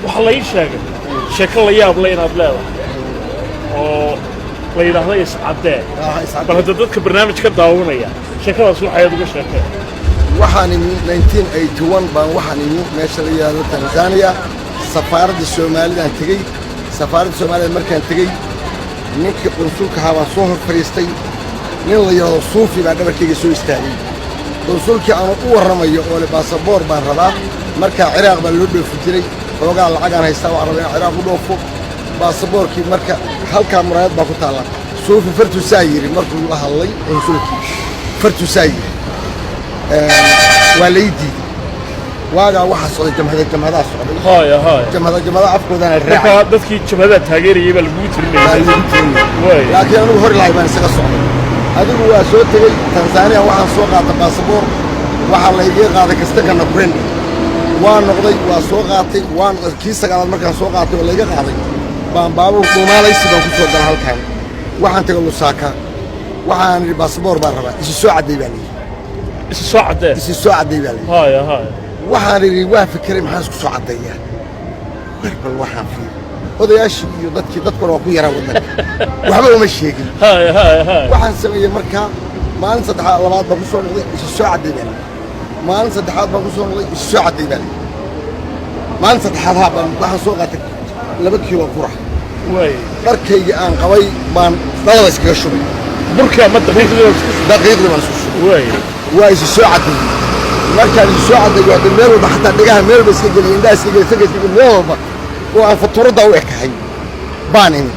Waxaa la ii sheegay sheeko la yaab le inaad leedahay oo la yidhaahdo "Iscaddee". Bal hadda dadka barnaamij ka daawanaya sheekadaas waxaad uga sheekeen. Waxaan imi 1981 baan waxaan imi meesha la yidhaahdo Tanzania. Safaaradda Soomaalidaan tegey. Safaaradda Soomaalida markaan tegey, ninkii qunsulka ahaa baan soo hor fadhiistay. Nin la yidhaahdo Suufi baa dhabarkayga soo istaagay. Qunsulkii aanu u warramayo oo le baasaboor baan rabaa. Markaa Ciraaq baa loo dhoofi jiray. Xoogaa lacagaan haystaa, waxaan rabaa inaan Ciraaq u dhoofo. Baasaboorkii marka halkaa muraayad baa ku taalla. Suufi fartuusaa yidhi markuu la hadlay qunsulkii, fartuusaa yidhi. Waa lay diiday. Waagaa waxaa socday jamhada, jamhadaa socday. Haya haya. Jamhada, jamhada afkoodana raacay. Markaa dadkii jabhadaha taageerayay baa lagugu Baa tirinayay. lagu tirinayay. Waay. Laakiin anigu hor lahay baan isaga socday. Adigu waa soo tegey Tanzania, waxaan soo qaatay baasaboor. Waxaa la iga qaaday kastakana kurendi. Waa noqday, waa soo qaatay, waa noqday. Kii sagaalaad markaan soo qaatay oo layga qaaday baan baabuur dhuumaalaysi baan ku soo gala halkan. Waxaan tegay Lusaaka. Waxaan idhi, "Baasaboor baan rabaa." "Isi soo cadday," baa layidhi. "Isi soo caddee." "Isi soo cadday," baa layidhi. Haya haya. Waxaan idhi, waa fikiray, maxaan isku soo caddeeyaa? War bal waxaan fiiri odayaashii iyo dadkii, dadkuna waa ku yaraa waddanka, waxba uma sheegin. Haya haya haya. Waxaan sameeyey markaa, maalin saddexaad labaad baan ku soo noqday. "Isu soo cadday," baa layidhi. Maalin saddexaad baan ku soo noqday. "Isu soo cadday," baa layidhi. Maalin saddexaad haa baan waxaan soo qaatay 2 kiilo bura. Dharkaygii aan qabay baan dhalada iskaga shubay. Burka ama daqiiqdii waa isku Daqiiqdii baan isku shubay. Waa isu soo caddeeyey. Markaan isu soo caddeeyo, hadda meel walba, xataa dhegaha meel walba iska geliyay, indhaha iska geliyay, sanka iska geliyay, meel walba oo aan fatuuradda u ekahay baan imi.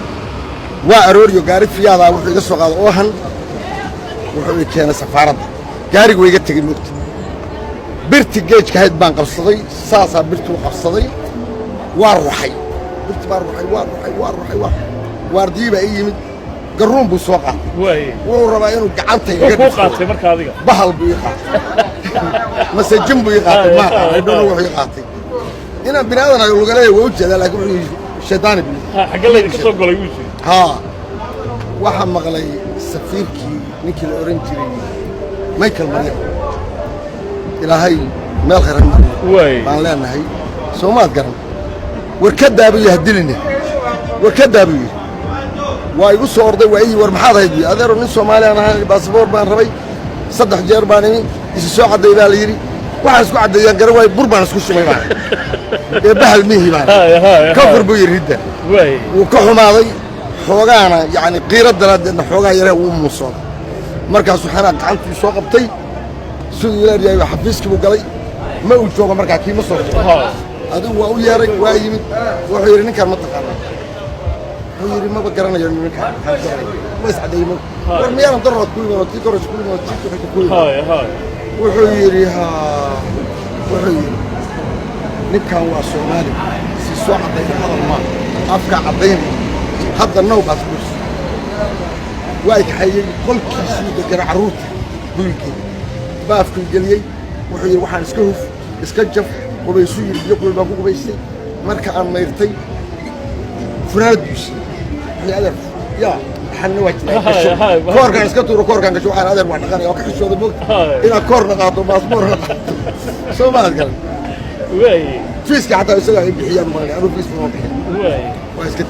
Waa arooriyo, gaari fiyaadaa wuxuu iga soo qaaday oohan, wuxuu i keenay safaaradda. Gaarigu waa iga tegey moogta. Birti geejka ahayd baan qabsaday, saasaa birtuu qabsaday. Waa ruxay birti, baa ruxay, waa ruxay, waa ruxay, waa waardiyii baa ii yimid. Garuun buu soo qaatay. Wuxuu rabaa inuu gacanta iga Wuxuu kuu dhifto. qaatay marka adiga. Bahal buu ii qaatay mase jin buu ii qaatay, ma aqaan. I don't know wuxuu ii qaatay. Inaan bini aadan ahay lugaleeya waa u jeedaa, laakiin wuxuu yidhi shaydaani buu yidhi. Ha, xagge laydinka soo golay wuu jiri. Haa, waxaa maqlay safiirkii, ninkii la odhan jiray Michael Maryam, Ilaahay meel khayran mariyo baan leenahay. Soomaad garan? "War ka daa," buu yidhi, "hadilina, war ka daa," buu yidhi. Waa igu soo orday, waa ii, "War maxaad ahayd?" buu yidhi. "Adeero, nin Soomaaliyaan ahaan, baasaboor baan rabay, saddex jeer baan imi, isu soo cadday baa la yidhi. Waxaan isku caddeeyaan garan waayo, bur baan isku shubay baan ee bahal mihi baan." Haya haya. "Ka fur," buu yidhi, "ridda." Wuu ka xumaaday xoogaana, yacni qiiro daraaddeedna xoogaa yaree wuu muusooday. Markaasuu xanaaq gacantii soo qabtay, siduu ila yahay xafiiskii buu galay. Ma uu joogo markaa, kiima soo joogo. Adigu waa u yeeray, waa yimid. Wuxuu yidhi, "Ninkaan ma taqaanaa?" Wuxuu yidhi, "Maba garanayo ninkaan, maxaan garanaya? Ma iscadeeyey ma? War miyaanan darood ku iman oo tii koros ku iman oo tii kuxigta ku iman?" Haya haya. Wuxuu yidhi, "Haa." Wuxuu yidhi, "Ninkan waa Soomaali, si soo caddayna hadal maa, afkaa caddaynaya hadda now baasboors." Waa kaxeeyey, qolkiisii degana carruurta buu geeyey, baafkuu geliyey. Wuxuu yidhi, "Waxaan iska huf, iska jaf, qubaysuu." Yidhi, "Biyo kulul baan ku qubaystay." Marka aan mayrtay, funaanad buu siiyey. Wuxuu yidhi, "Adeer, yaa dhaxanna waa jiraa, gasho." Koorkaan iska tuuro, koorkaan gasho. Waxaan, "Adeer, waa dhaqanaya." Waa ka xishooday moogta inaad koorna qaato, baasboorna qaato. Soo maad garan? Fiiska xataa isagaa ay bixiyaan maqlay, anuu fiis ma bixin. Waa iska tegey.